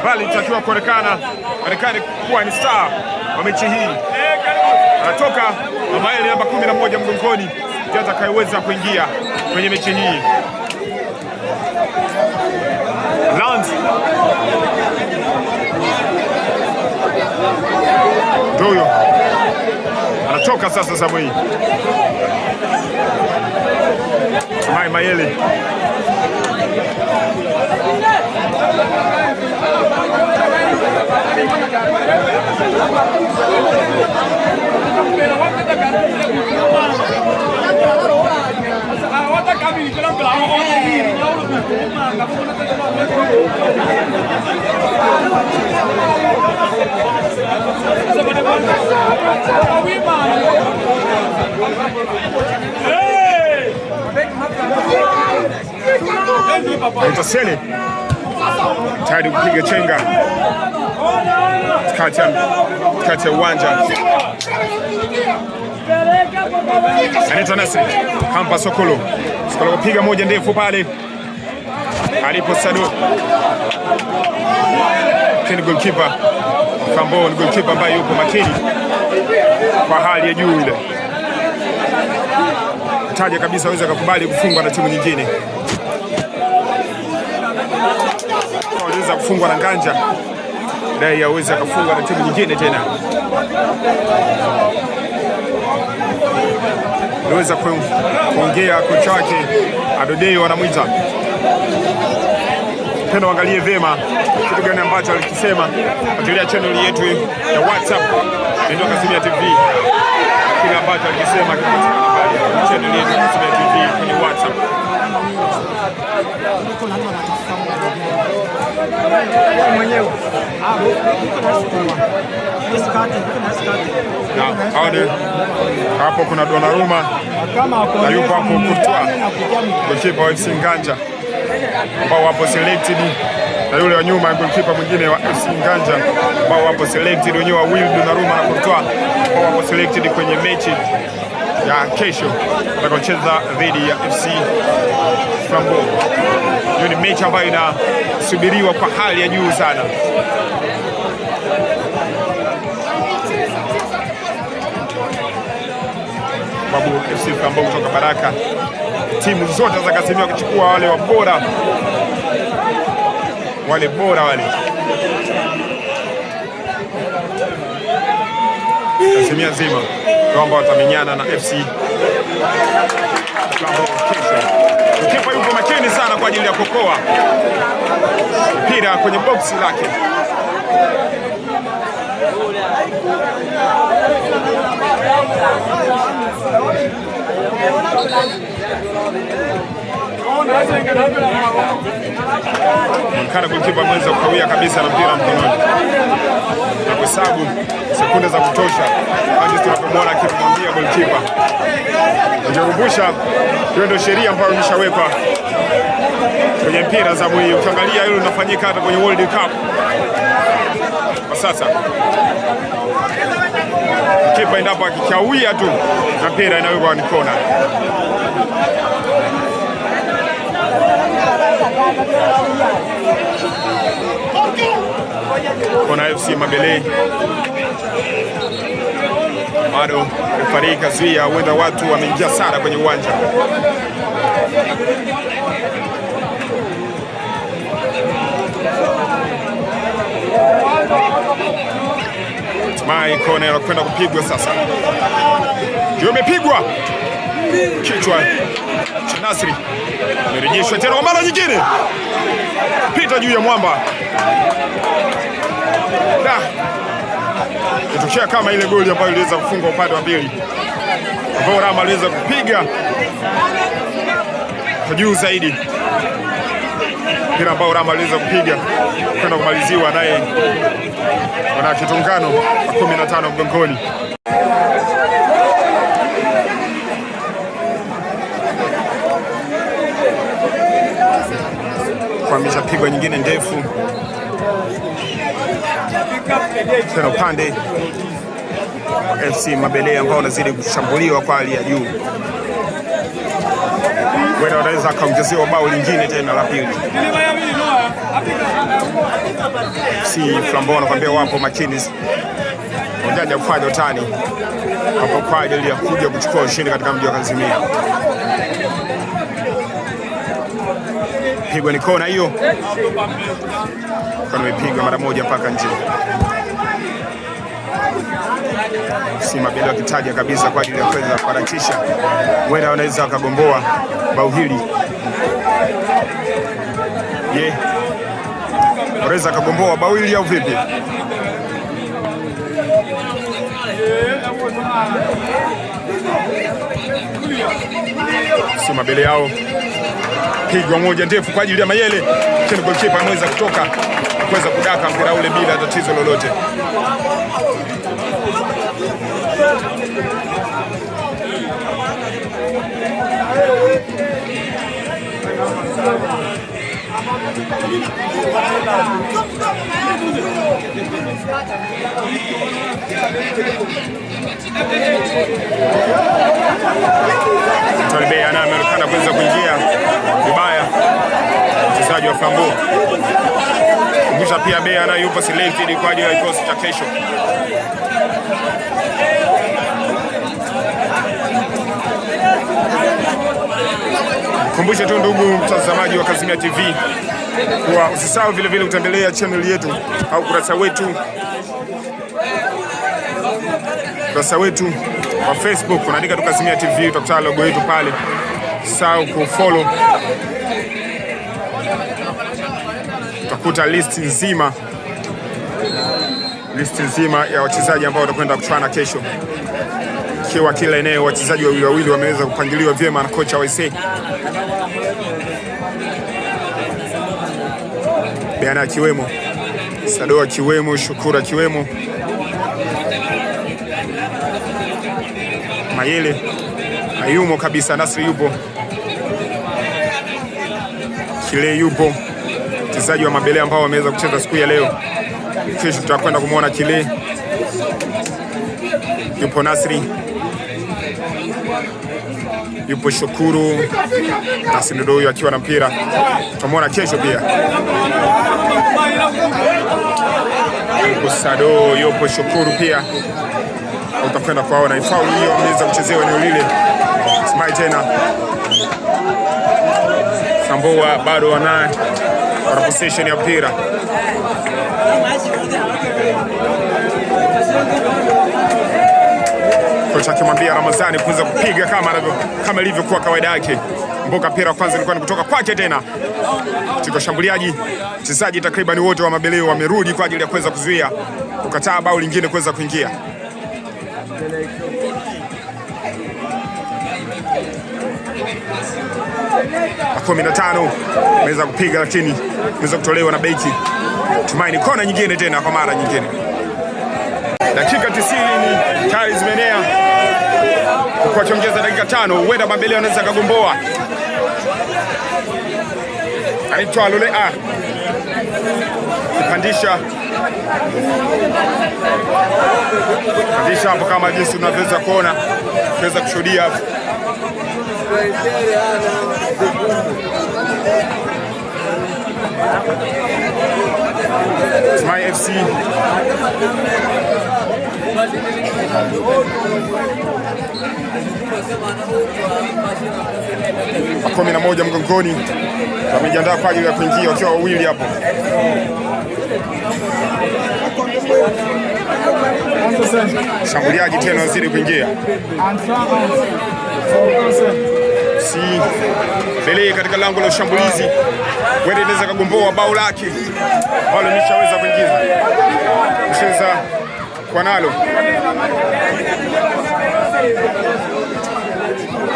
bali itakiwa kuonekana Marekani kuwa ni star wa mechi hii. Anatoka Mamaeli namba 11 mgongoni ndiye atakayeweza kuingia kwenye mechi hii. Lance ndio huyo anatoka. Toka sasa zamu hii. Mai Mayele Sele tayari kupiga chenga kati ya uwanja. Anaitwa Nasri Kampa Sokolo. Sokolo kupiga moja ndefu pale alipo Sado. Lakini goalkeeper Kambo ni goalkeeper ambaye yupo makini kwa hali ya juu ile. Taja kabisa aweza kukubali kufungwa na timu nyingine. Aweza kufungwa na Nganja, dai aweza kufungwa na timu nyingine tena. Aliweza kuongea kocha wake Adodeo anamwita tena, angalie vyema kitu gani ambacho alikisema. Fuatilia channel yetu ya WhatsApp ndio Kazimia TV, kile ambacho alikisema kinapatikana pale channel yetu ya Kazimia TV kwenye WhatsApp. Na hapo kuna Donnarumma na yupo hapo Courtois, goalkeeper wa FC Nganja ambao wapo selected, na yule wa nyuma goalkeeper mwingine wa FC Nganja ambao wapo selected wenyewe wawili, Donnarumma na Courtois, ambao wapo selected kwenye mechi ya kesho watakaocheza dhidi ya FC Flambeau. Hiyo ni mechi ambayo inasubiriwa kwa hali ya juu sana. Sababu FC Flambeau kutoka Baraka, timu zote za Kazimia kuchukua wale wa bora, wale bora wale. Kazimia nzima kwamba watamenyana na FC Flambeau kesho. Kipa yupo makini sana kwa ajili ya kuokoa mpira kwenye boksi lake. Mwonekana golikipa ameweza kukawia kabisa na mpira mkononi na kuhesabu sekunde za kutosha, hadi tunapomwona akimwambia golikipa. Nikukumbusha, hiyo ndio sheria ambayo imeshawekwa kwenye mpira za mwili. Ukiangalia hilo linafanyika hata kwenye World Cup kwa sasa, kipa endapo akikawia tu na mpira inawekwa ni kona. Kona FC Mabele bado refari kazuia, huenda watu wameingia sana kwenye uwanja. Hatimaye kona inakwenda kupigwa sasa, ndio imepigwa kichwa cha Nasri, imerejeshwa tena kwa mara nyingine, pita juu ya mwamba da, itokea kama ile goli ambayo iliweza kufungwa upande wa pili, ambao Rama aliweza kupiga kwa juu zaidi, mpira ambao Rama aliweza kupiga kwenda kumaliziwa naye wana kitungano wa 15 mgongoni. Kwa pigwa nyingine ndefu tena upande wa FC Mabele ambao wanazidi kushambuliwa kwa hali ya juu, wenda wanaweza akaongezewa bao lingine tena la pili. FC Flambeau wanakuambia wapo makini, wajaja kufanya utani hapo kwa ajili ya kuja kuchukua ushindi katika mji wa Kazimia. Pigwa ni kona hiyo, kona imepigwa mara moja mpaka nje. Si Mabele wakitaja kabisa kwa ajili ya kuweza kuharakisha, huenda wanaweza wakagomboa bao hili. Je, wanaweza wakagomboa bao hili au vipi? Si Mabele yao pigwa moja ndefu kwa ajili ya Mayele, lakini goalkeeper ameweza kutoka kuweza kudaka mpira ule bila tatizo lolote. Tolbea naye ameonekana kuweza kuingia vibaya, mchezaji wa Flambeau. Kumbusha pia Bea naye yupo selected kwa ajili ya kikosi cha kesho. Kumbusha tu ndugu mtazamaji wa Kazimia TV kuwa usisahau vile vile kutembelea channel yetu au kurasa wetu wa Facebook, unaandika tu Kazimia TV utakutana logo yetu pale. Usisahau kufollow, utakuta list nzima ya wachezaji ambao watakwenda kuchuana kesho, ikiwa kila eneo wachezaji wawili wawili wameweza kupangiliwa vyema na kocha wa Beana akiwemo, Sado akiwemo, Shukuru akiwemo, Mayele hayumo kabisa, Nasri yupo, Kile yupo, wachezaji wa Mabele ambao wameweza kucheza siku ya leo. Kesho tutakwenda kumwona Kile yupo, Nasri yupo, Shukuru. Nasri ndio huyo akiwa na mpira, tutamwona kesho pia. Yupo Sado, yupo Shukuru pia, utakwenda kuwaona. Faulu hiyo ameweza kuchezewa eneo lile. Smile tena Samboa bado wanaye, wana possession ya mpira. Kocha akimwambia Ramadhani kuweza kupiga kama ilivyokuwa kawaida yake. Mboka mpira kwanza ilikuwa ni kutoka kwake tena. Katika shambuliaji, wachezaji takriban wote wa Mabeleo wamerudi kwa ajili ya kuweza kuzuia kukataa bao lingine kuweza kuingia. Na 15 ameweza kupiga lakini ameweza kutolewa na beki. Tumaini kona nyingine tena kwa mara nyingine. Dakika 90 ni tayari zimeenea, kwa akiongeza dakika 5 huenda Mabeleo anaweza akagomboa. Anaitwa Lole A kupandisha pandisha hapo, kama jinsi unavyoweza kuona, kuweza kushuhudia hapo. Smile FC 11 mgongoni wamejiandaa kwa ajili ya kuingia wakiwa wawili hapo. Shambuliaji tena wazidi kuingia si Bele katika lango la ushambulizi, wende inaweza kagomboa bao lake ambalo nishaweza kuingiza kucheza kwa nalo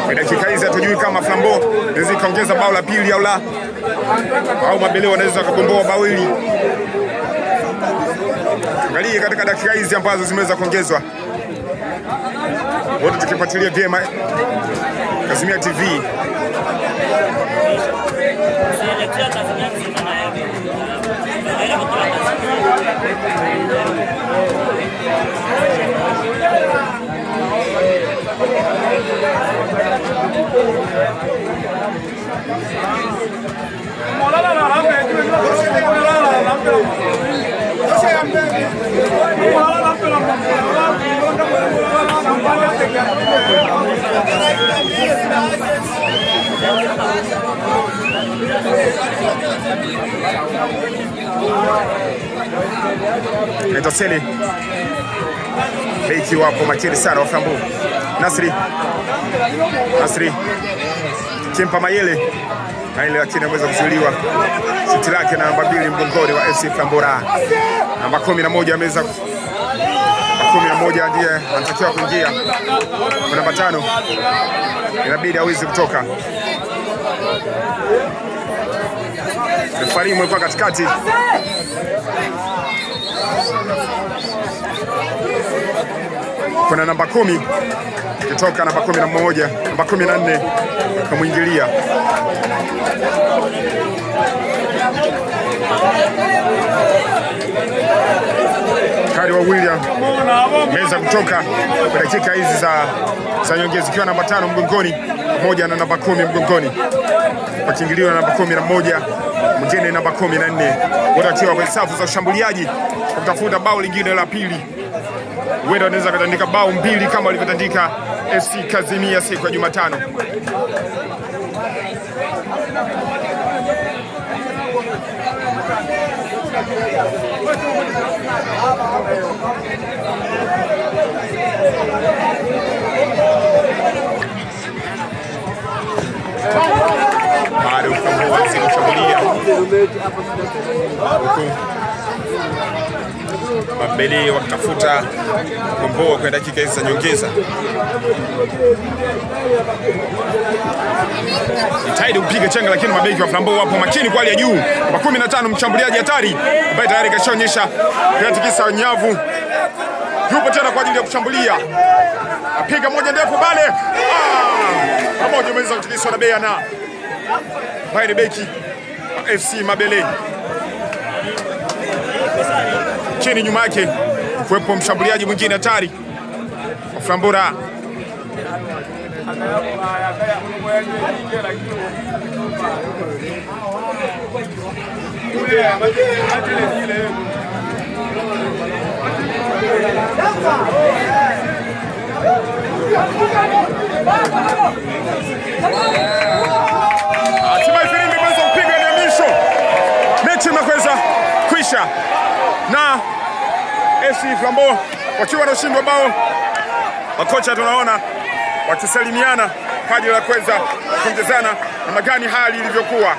kwa dakika hizi. Hatujui kama Flambeau inaweza ikaongeza bao la pili au la, au Mabele wanaweza wakagomboa bao hili. Angalia katika dakika hizi ambazo zimeweza kuongezwa, wote tukifuatilia vyema Kazimia TV. Naitwa Sele. Beki wapo makini sana wa Flambeau. Nasri Nasri Kimpa Mayele Mayele, lakini ameweza kuzuiliwa shuti lake na namba 2 mgongoni wa FC Flambeau. Namba 11 ameweza, 11 ndiye anatakiwa kuingia kwa namba 5, inabidi aweze kutoka. Refari mwekwa katikati. Kuna namba 10 kutoka namba 11, namba 14 kamwingilia. Kari wa William meza kutoka kwa dakika hizi za nyongeza, ikiwa namba 5 mgongoni pamoja na namba 10 mgongoni, wakiingiliwa na namba 11 mwingine namba 14, wote wakiwa kwenye safu za ushambuliaji kutafuta bao lingine la pili. Huenda wanaweza kutandika bao 2 kama walivyotandika FC Kazimia siku ya Jumatano. Bado Flambeau wanazidi kushambulia huku Mabele wakitafuta kukomboa kwa dakika hizi za nyongeza. Jitahidi kupiga chenga, lakini mabeki wa Flambeau wapo makini kwa hali ya juu. Namba 15 mshambuliaji hatari ambaye tayari kashaonyesha kutikisa nyavu, yupo tena kwa ajili ya kushambulia. Apiga moja ndefu pale, pamoja umeweza kutikiswa na Bea na ambaye ni beki wa FC Mabele. Chini nyuma yake kuwepo mshambuliaji mwingine hatari wa Flambeau. Hatimaye filimbi imeweza kupiga ya mwisho, mechi imeweza kuisha na FC Flambeau wakiwa na ushindi wa bao. Makocha tunaona wakisalimiana kwa ajili ya kuweza kuongezana namna gani hali ilivyokuwa.